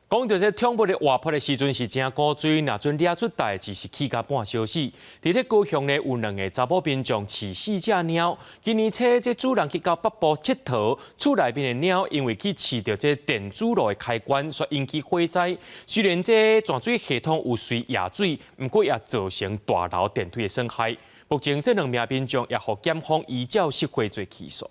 講著這寵物咧活潑的時陣是誠古錐，若陣掠出代誌是氣甲半相死。佇咧高雄呢，有兩个查某民眾飼四隻貓，今年初這主人去到北部𨑨迌，厝內面的貓因為去試著這電子爐的開關，煞引起火災。雖然這斷水系統有隨壓水，毋過也造成大樓電梯的損害。目前這兩名民眾也予檢方依照失火罪起訴。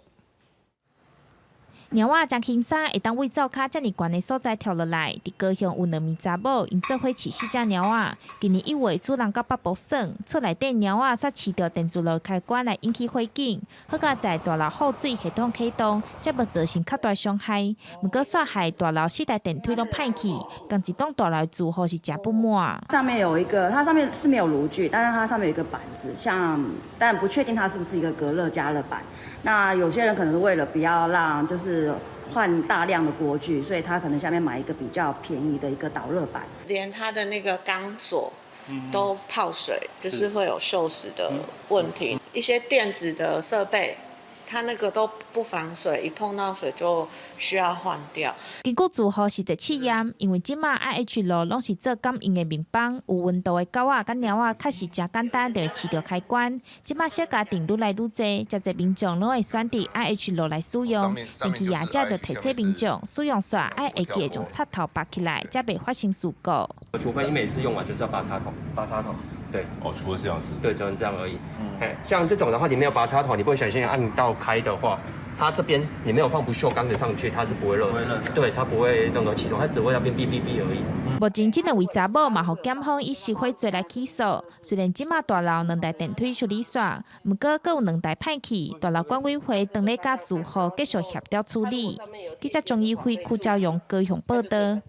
貓仔誠輕鬆會當對灶跤遮爾懸的所在跳落來。佇高雄有兩名查某，𪜶做伙飼四隻貓仔。今年1月，主人到北部耍，厝內底貓仔煞試著電磁爐開關來引起火警。好佳哉大樓放水系統啟動，才無造成較大傷害。毋過煞害大樓四台電梯攏歹去，仝一棟大樓的住戶是誠不滿。上面有一個，它上面是沒有爐具，但是它上面有一個板子，像，但不確定它是不是一個隔熱加熱板。那有些人可能是為了不要讓就是換大量的鍋具，所以他可能下面買一個比較便宜的一個導熱板。連它的那個鋼索都泡水，就是會有鏽蝕的問題。一些電子的設備，它那個都不防水，一碰到水就需要換掉。根據住戶實際試驗，因為這馬 IH 爐攏是做感應的面板，有溫度的狗仔佮貓仔確實誠簡單就會試著開關。這馬小家庭愈來愈濟，誠濟民眾攏會選擇 IH 爐來使用。電器業者就提醒民眾，使用煞愛會記得將插頭拔起來，才袂發生事故。除非你每次用完就是要拔插頭，拔插頭。對，哦，除了這樣子，對，只能這樣而已。嗯，像這種的話，你沒有拔插頭，你不小心按到開的話，它這邊你沒有放不鏽鋼的上去，它是不會熱的。不會熱的。對，它不會任何啟動，它只會那邊嗶嗶嗶而已。目前這兩位查某嘛，予檢方以失火罪來起訴。雖然這馬大樓兩台電梯修理煞，毋過閣有兩台歹去，大樓管委會當咧佮住戶繼續協調處理。記者鍾怡輝、柯昭陽高雄報導。